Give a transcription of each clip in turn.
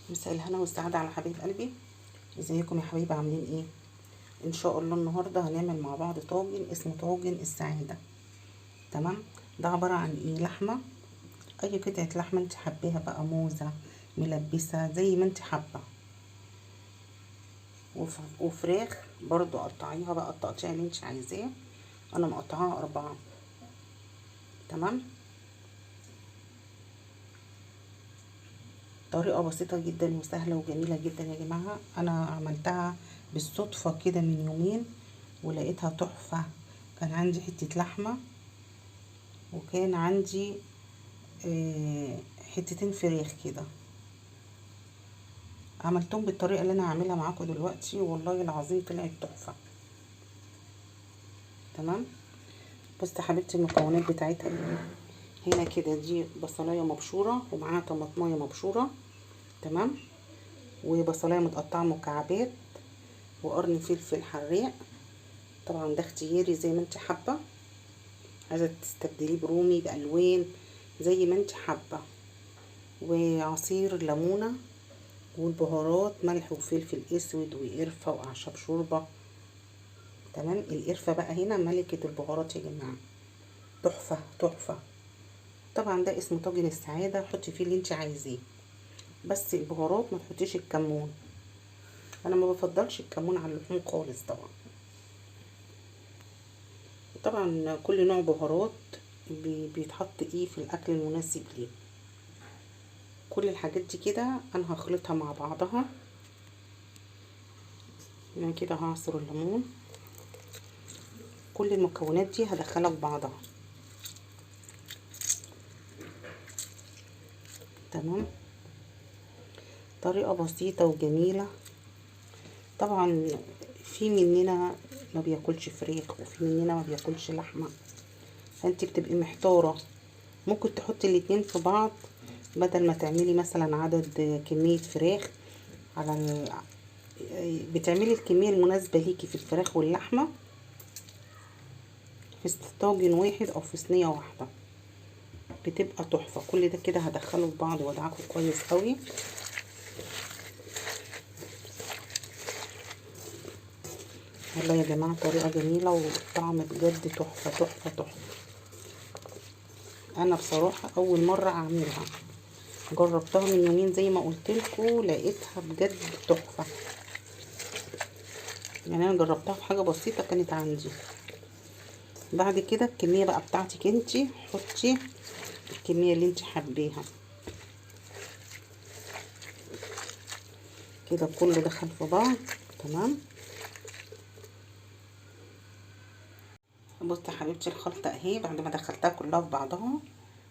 مساء الهنا والسعادة على حبايب قلبي. ازيكم يا حبايبي، عاملين ايه؟ ان شاء الله النهارده هنعمل مع بعض طاجن اسمه طاجن السعادة. تمام، ده عبارة عن ايه؟ لحمه، اي قطعه لحمه انت حباها بقى، موزة ملبسه زي ما انت حابة، وفراخ برضو قطعيها بقى التقطيع اللي انت عايزاه. انا مقطعاها 4. تمام، طريقة بسيطة جدا وسهلة وجميلة جدا يا جماعة. انا عملتها بالصدفة كده من يومين ولقيتها تحفة. كان عندي حتة لحمة وكان عندي حتتين فراخ كده، عملتهم بالطريقة اللي انا هعملها معاكم دلوقتي، والله العظيم طلعت تحفة. تمام، بصي يا حبيبتي المكونات بتاعتها هنا كده، دي بصلايه مبشوره ومعاها طماطمايه مبشوره، تمام، وبصلايه متقطعه مكعبات، وقرن فلفل حراق، طبعا ده اختياري زي ما انت حابة، عايزه تستبدليه برومي بالوان زي ما انت حابة، وعصير ليمونه، والبهارات ملح وفلفل اسود وقرفه واعشاب شوربة. تمام، القرفه بقى هنا ملكه البهارات يا جماعة، تحفة تحفة. طبعا ده اسمه طاجن السعادة، حطي فيه اللي انت عايزاه، بس البهارات ما تحطيش الكمون، انا ما بفضلش الكمون على اللحوم خالص. طبعا كل نوع بهارات بيتحط ايه في الاكل المناسب ليه. كل الحاجات دي كده انا هخلطها مع بعضها. انا كده هعصر الليمون، كل المكونات دي هدخلها في بعضها. تمام، طريقة بسيطة وجميلة. طبعا في مننا ما بياكلش فراخ وفي مننا ما بياكلش لحمة، فانت بتبقي محتارة. ممكن تحطي الاتنين في بعض، بدل ما تعملي مثلا عدد كمية فراخ على بتعملي الكمية المناسبة ليكي في الفراخ واللحمة في طاجن واحد او في صينية واحدة، بتبقى تحفة. كل ده كده هدخله في بعض وادعكه كويس قوي. والله يا جماعة طريقه جميلة والطعم بجد تحفة تحفة تحفة. انا بصراحة اول مرة اعملها، جربتها من يومين زي ما قلت لكم، لقيتها بجد تحفة. يعني انا جربتها في حاجة بسيطة كانت عندي. بعد كده الكمية بقى بتاعتك انتي، حطي الكمية اللي انت حبيها كده، كله دخل في بعض. تمام، بصي يا حبيبتي الخلطة اهي بعد ما دخلتها كلها في بعضها،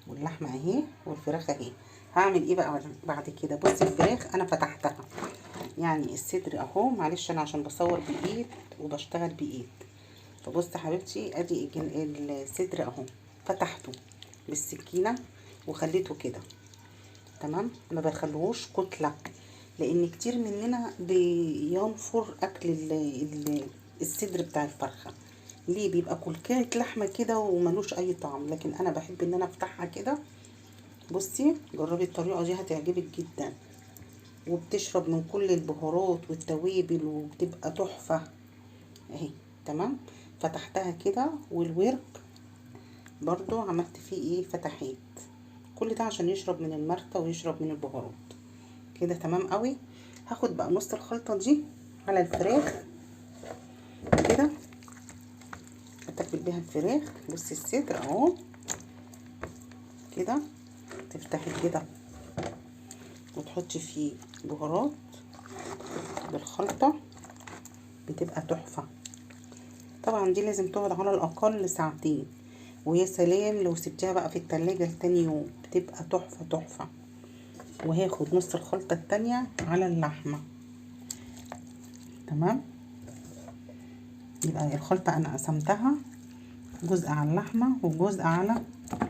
واللحمة اهي والفراخ اهي. هعمل ايه بقى بعد كده؟ بصي الفراخ انا فتحتها، يعني الصدر اهو، معلش انا عشان بصور بايد وبشتغل بايد، فبصي يا حبيبتي ادي الصدر اهو، فتحته بالسكينة وخليته كده. تمام، ما بخلوش كتلة، لان كتير مننا بينفر اكل الصدر بتاع الفرخه، ليه؟ بيبقى كلكعه لحمه كده وملوش اي طعم، لكن انا بحب ان انا افتحها كده. بصي جربي الطريقة دي هتعجبك جدا، وبتشرب من كل البهارات والتوابل وبتبقى تحفة اهي. تمام، فتحتها كده، والورك برضو عملت فيه ايه؟ فتحات، كل ده عشان يشرب من المرقه ويشرب من البهارات كده. تمام قوي. هاخد بقى نص الخلطة دي على الفراخ كده، اتبل بيها الفراخ. بصي الصدر اهو كده، تفتحي كده وتحطي فيه بهارات بالخلطه، بتبقى تحفة. طبعا دي لازم تقعد على الاقل ساعتين، ويا سلام لو سبتيها بقى في التلاجة لتاني يوم، بتبقى تحفة تحفة. وهاخد نص الخلطة التانية على اللحمة. تمام، يبقى الخلطة انا قسمتها جزء على اللحمة وجزء على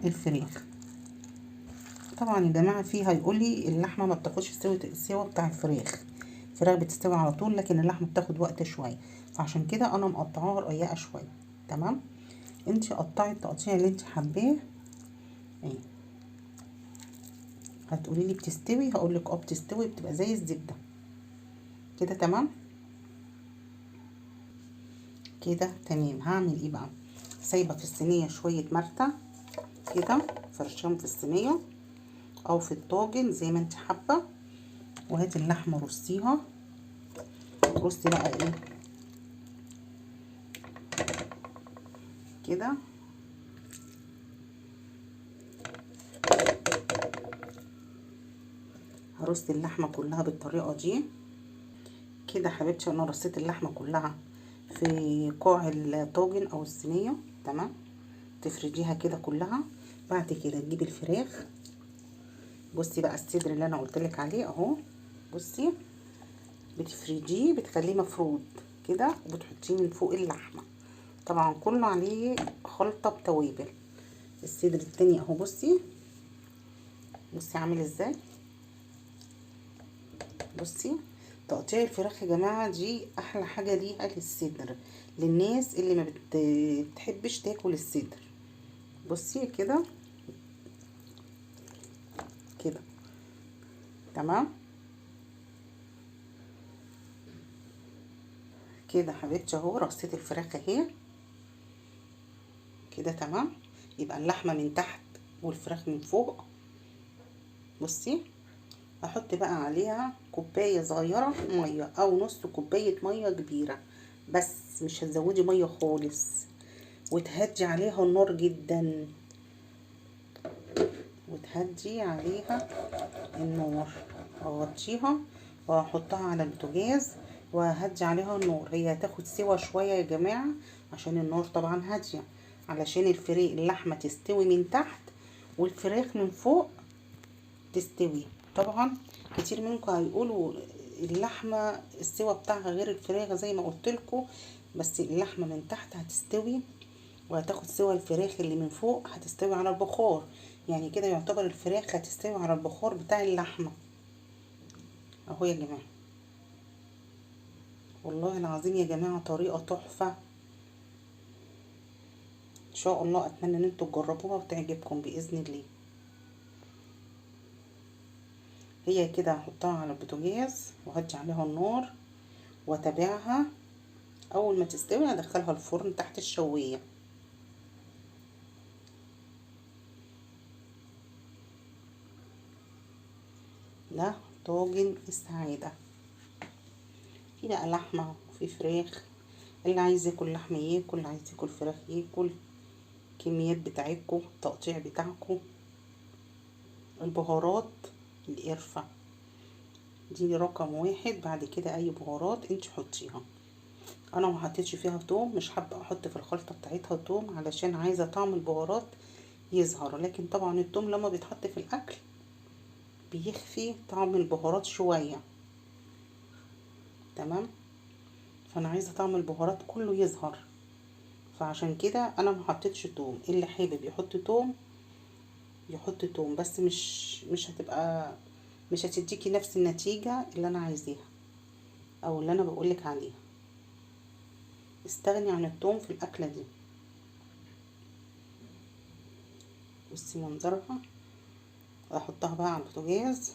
الفراخ. طبعا يا جماعة فيه هيقولي اللحمة ما بتاخدش السوا بتاع الفراخ، الفراخ بتستوي على طول، لكن اللحمة بتاخد وقت شوية، فعشان كده انا مقطعاها رقيقة شوية. تمام، انتي قطعي التقطيع اللي انتي حباه اهي. هتقولي لي بتستوي، هقول لك اه بتستوي، بتبقى زي الزبدة كده. تمام كده تمام. هعمل ايه بقى؟ سايبه في الصينية شوية مرتة كده، فرشهم في الصينية او في الطاجن زي ما انت حابة. وهاتي اللحمة رصيها، رصي بقى ايه كده. هرص اللحمة كلها بالطريقة دي كده حبيبتي. انا رصيت اللحمة كلها في قاع الطاجن او الصينية. تمام، تفرديها كده كلها. بعد كده تجيبي الفراخ. بصي بقى الصدر اللي انا قلتلك عليه اهو، بصي بتفرديه، بتخليه مفرود كده، وبتحطيه من فوق اللحمة. طبعا كله عليه خلطه بتوابل. الصدر التاني اهو، بصي بصي عامل ازاي. بصي تقطيع الفراخ يا جماعة دي احلى حاجة ليها للصدر، للناس اللي ما بتحبش تاكل الصدر. بصي كده كده. تمام كده حبيبتي اهو، رصيت الفراخ اهي كده. تمام، يبقى اللحمة من تحت والفراخ من فوق. بصي احط بقى عليها كوباية صغيرة مية او نص كوباية مية كبيرة، بس مش هتزودي مية خالص، وتهدي عليها النار جدا، وتهدي عليها النار. اغطيها واحطها على البوتاجاز وهدي عليها النار. هي هتاخد سوا شوية يا جماعة عشان النار طبعا هادية، علشان الفريق اللحمة تستوي من تحت والفراخ من فوق تستوي. طبعا كتير منكم هيقولوا اللحمة السوا بتاعها غير الفراخ زي ما قلت لكم، بس اللحمة من تحت هتستوي وهتاخد سوا الفراخ اللي من فوق هتستوي على البخار، يعني كده يعتبر الفراخ هتستوي على البخار بتاع اللحمة اهو يا جماعة. والله العظيم يا جماعة طريقه تحفة، ان شاء الله اتمنى ان انتوا تجربوها وتعجبكم باذن الله. هي كده هحطها على البوتاجاز وهدي عليها النار واتابعها، اول ما تستوي هدخلها الفرن تحت الشوايه. ده طاجن السعادة، في بقى لحمه وفي فراخ، اللي عايز ياكل لحمه ياكل، اللي عايز ياكل فراخ ياكل، الكميات بتاعتكم، التقطيع بتاعكم، البهارات، القرفه دي رقم واحد. بعد كده اي بهارات انت حطيها. انا ما حطيتش فيها توم، مش حابة احط في الخلطة بتاعتها توم علشان عايزه طعم البهارات يظهر، لكن طبعا التوم لما بيتحط في الاكل بيخفي طعم البهارات شوية. تمام، فانا عايزه طعم البهارات كله يظهر، فعشان كده انا ما حطيتش توم. اللي حابب يحط توم يحط توم، بس مش هتبقى، مش هتديكي نفس النتيجة اللي انا عايزاها او اللي انا بقولك عليها. استغني عن التوم في الاكلة دي. بصي منظرها، احطها بقى على البوتاجاز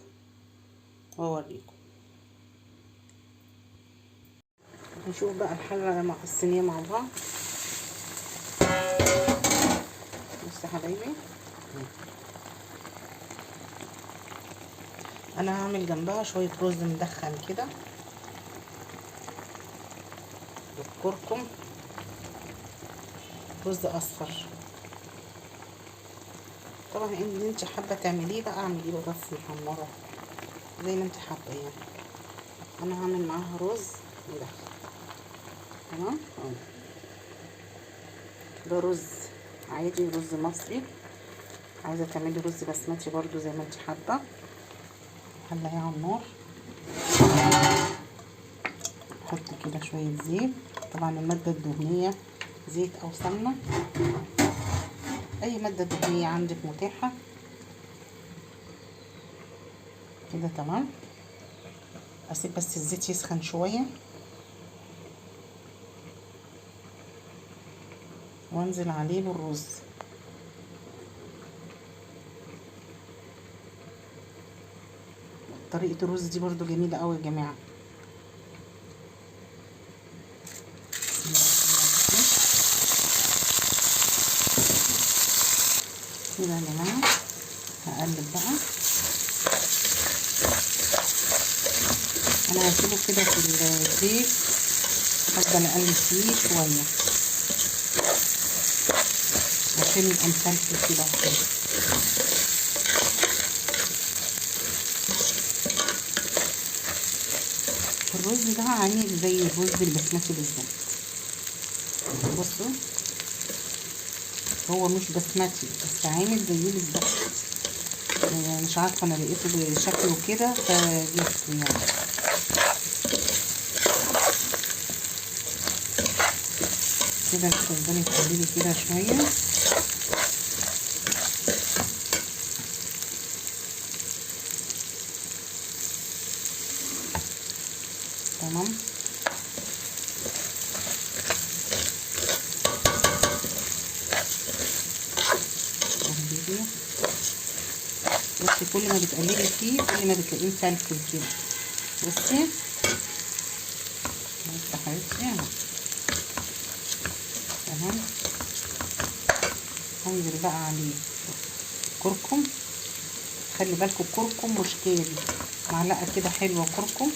واوريكم. نشوف بقى الحلة مع الصينية مع بعض. بصي يا حبايبي، انا هعمل جنبها شوية رز مدخن كده بالكركم، رز اصفر. طبعا ان انت حابة تعمليه بقى اعمليه بس محمرة زي ما انت حابة يعني. انا هعمل معاها رز مدخن. تمام، ده رز عادي، رز مصري. عايزه تعملي رز بسمتي برضو زي ما انت حابة. حله اهي على النار، نحط كده شوية زيت. طبعا المادة الدهنية زيت او سمنه، اي مادة دهنية عندك متاحة كده. تمام، اسيب بس الزيت يسخن شوية وانزل عليه بالرز. طريقه الرز دي برضو جميلة قوي يا جماعة. كده يا جماعة هقلب بقى. انا هسيبه كده في الزيت، هفضل اقلب فيه شوية عشان يبقى مفلفل كده وحلو. الرز ده عامل زي الرز البسمتي بالظبط. بصوا هو مش بسمتي بس عامل زيه بالظبط، يعني مش عارفه انا لقيته بشكله كده فجبته يعني. كده تفضلي تقلبي كده شوية. تمام. بصي كل ما بتقلبي فيه كل ما بتلاقيه مفلفل كده. بصي بصي حبيبتي اهو. تمام. هنزل بقى عليه كركم. خلي بالكم كركم مش كاري، معلقه كده حلوة كركم.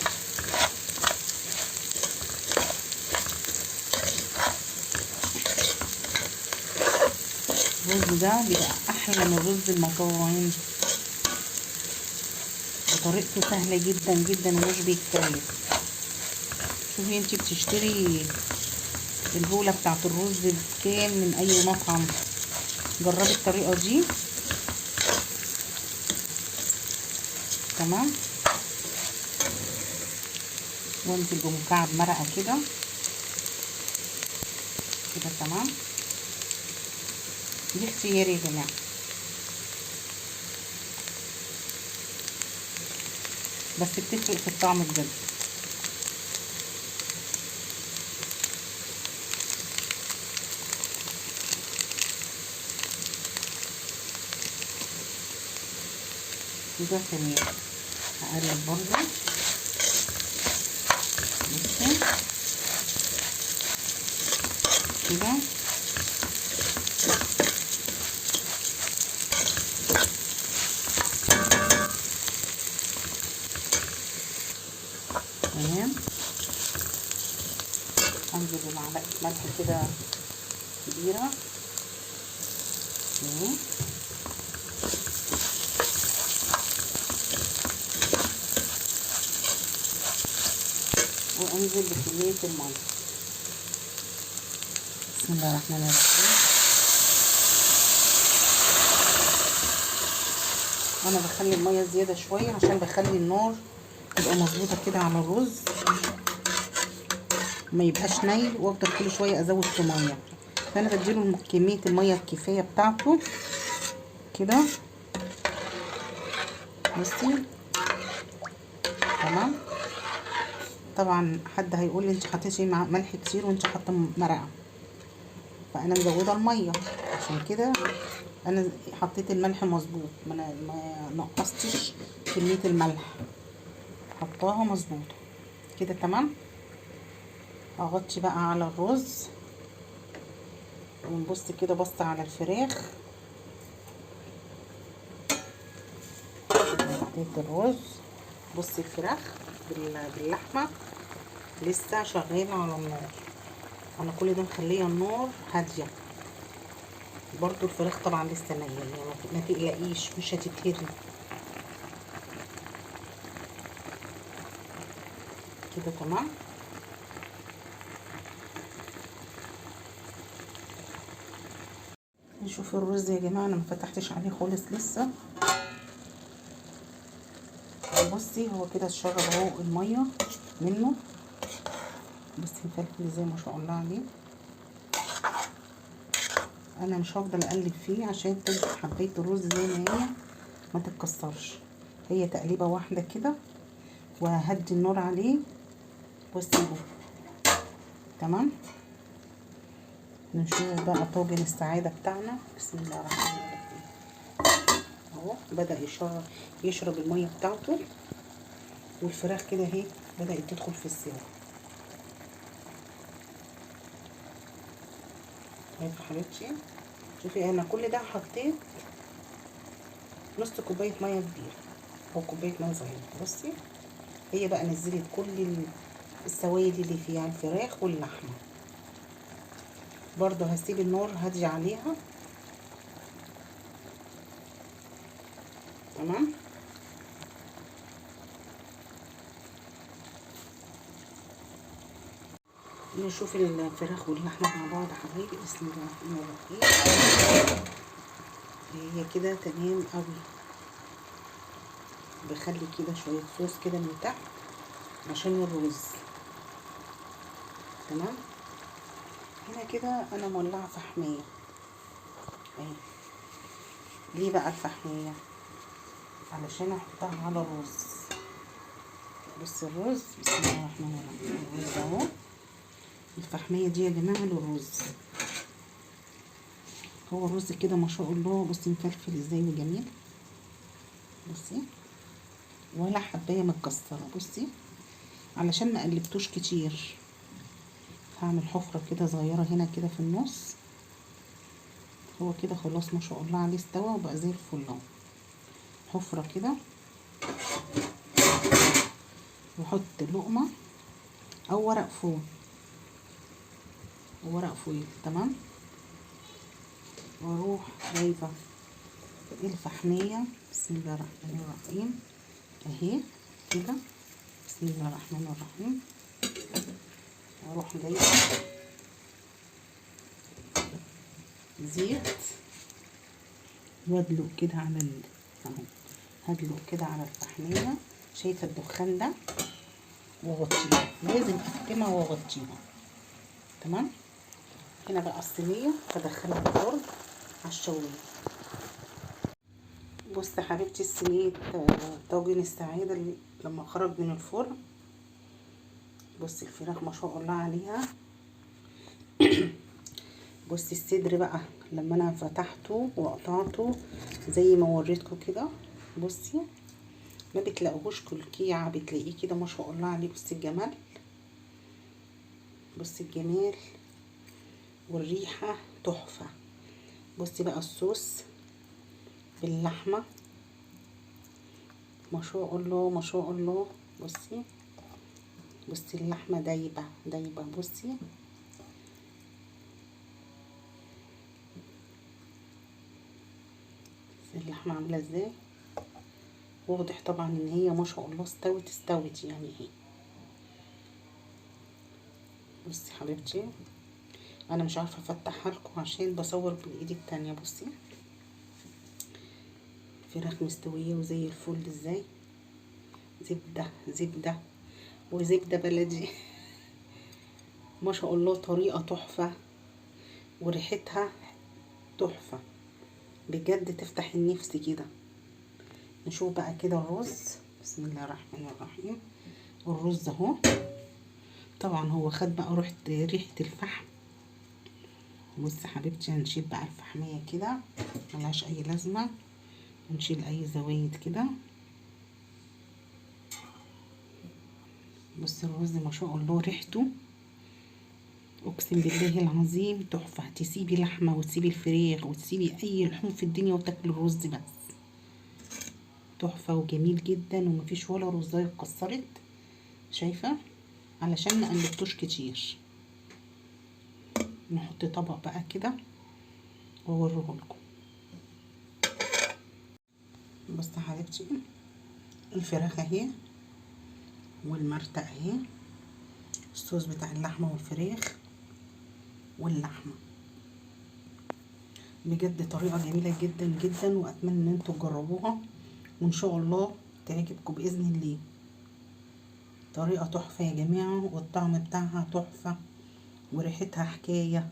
الرز ده بيبقى احلى من رز المطاعم، وطريقته سهلة جدا جدا ومش بيتكلف. شوفي انتي بتشتري البوله بتاعت الرز بكام من اي مطعم، جربي الطريقة دي. تمام. وانزل بمكعب مرقه كده كده. تمام. دي اختياري يا جماعة. بس بتفرق في الطعم بجد. كده تمام. هقلب برضه. بصي كده. تمام. هنزل بمعلقه ملح كده كبيرة. تمام. وانزل بكمية المية. بسم الله الرحمن الرحيم. انا بخلي المية زيادة شوية عشان بخلي النار تبقى مظبوطة كده على الرز، ما يبقاش ني وافضل كل شوية ازود في مية. فانا بديله كمية المية الكفاية بتاعته كده. بصي تمام. طبعا حد هيقول لي انت حطيتي ملح كتير وانت حاطه مرقه، فانا مزوده المية عشان كده انا حطيت الملح مظبوط، ما نقصتش كمية الملح، حطاها مظبوطة كده. تمام. اغطي بقى على الرز ونبص كده بص على الفراخ. حطيت الرز. بصي الفراخ باللحمه لسه شغالة على النار. انا كل ده مخليه النار هادية. برضو الفراخ طبعا لسه نيه، يعني ما تقلقيش مش هتتهري كده. تمام. نشوف الرز يا جماعة، انا ما فتحتش عليه خالص لسه. بصي هو كده اتشرب اهو المية منه. بصي مفلفل ازاي ما شاء الله عليه. انا مش هفضل اقلب فيه عشان تبقى حبايه الرز زي ما هي ما تتكسرش، هي تقليبه واحدة كده وهدي النار عليه واسيبه. تمام. نشوف بقى طاجن السعادة بتاعنا. بسم الله الرحمن الرحيم. اهو بدا يشرب المية بتاعته. والفراخ كده اهي بدأت تدخل في السوا. شايفه حبيبتي؟ شوفي انا كل ده حطيت نص كوباية مية كبيرة او كوباية مية صغيرة. بصي هي بقى نزلت كل السوائل اللي فيها الفراخ واللحمة. برضو هسيب النار هادية عليها. تمام. نشوف الفراخ واللحمة مع بعض حبايبي. بسم الله الرحمن الرحيم. هي كده تمام قوي. بخلي كده شوية صوص كده من تحت عشان الرز. تمام. هنا كده انا مولعه فحميه اهي. ليه بقى الفحميه؟ علشان احطها على الرز. بص الرز، بسم الله الرحمن الرحيم. الرز اهو، الفحميه دي يا جماعة للرز. هو الرز كده ما شاء الله، بصي مفلفل ازاي وجميل. بصي ولا حبايه متكسره. بصي علشان ما قلبتوش كتير هعمل حفره كده صغيرة هنا كده في النص. هو كده خلاص ما شاء الله عليه استوى وبقى زي الفل اهو. حفره كده، واحط لقمة او ورق فويل، ورق فويل. تمام. واروح جايبه الفحميه، بسم الله الرحمن الرحيم اهي كده، بسم الله الرحمن الرحيم. واروح جايبه زيت وادلق كده على اهو، هدلق كده على الفحميه. شايفه الدخان ده؟ واغطيها، لازم اكتمها واغطيها. تمام. هنا بقى الصينية هدخلها الفرن على الشوايه. بص حبيبتي الصينية طاجن السعادة لما خرج من الفرن. بصي الفراخ ما شاء الله عليها. بصي الصدر بقى لما انا فتحته وقطعته زي ما وريتكم كده، بصي ما بتلاقوهوش كلكيعه، بتلاقيه كده ما شاء الله عليه. بصي الجمال، بصي الجمال والريحه تحفة. بصي بقى الصوص باللحمه ما شاء الله ما شاء الله. بصي بصي اللحمة دايبه دايبه. بصي اللحمة عامله ازاي، واضح طبعا ان هي ما شاء الله استوت استوت يعني اهي. بصي حبيبتي انا مش عارفه افتحها لكم عشان بصور بالايد التانية. بصي فراخ مستوية وزي الفل ازاي، زبدة زبدة وزبده بلدي ما شاء الله، طريقه تحفة وريحتها تحفة بجد، تفتح النفس كده. نشوف بقى كده الرز، بسم الله الرحمن الرحيم. الرز اهو، طبعا هو خد بقى ريحه الفحم. بصي حبيبتي هنشيل بقى الفحميه كده، ملهاش اي لازمه، ونشيل اي زوايد كده. بصي الرز ما شاء الله ريحته اقسم بالله العظيم تحفة. تسيبي لحمه وتسيبي الفراخ وتسيبي اي لحوم في الدنيا وتاكلي الرز بس، تحفة وجميل جدا، ومفيش ولا رزايه اتكسرت. شايفه؟ علشان ما قلبتوش كتير. نحط طبق بقى كده واوريه لكم. بصي حبيبتي الفراخ اهي والمرتة اهي، الصوص بتاع اللحمة والفراخ واللحمة. بجد طريقه جميلة جدا جدا، واتمنى ان انتوا تجربوها وان شاء الله تعجبكم باذن الله. طريقه تحفة يا جماعة، والطعم بتاعها تحفة وريحتها حكاية.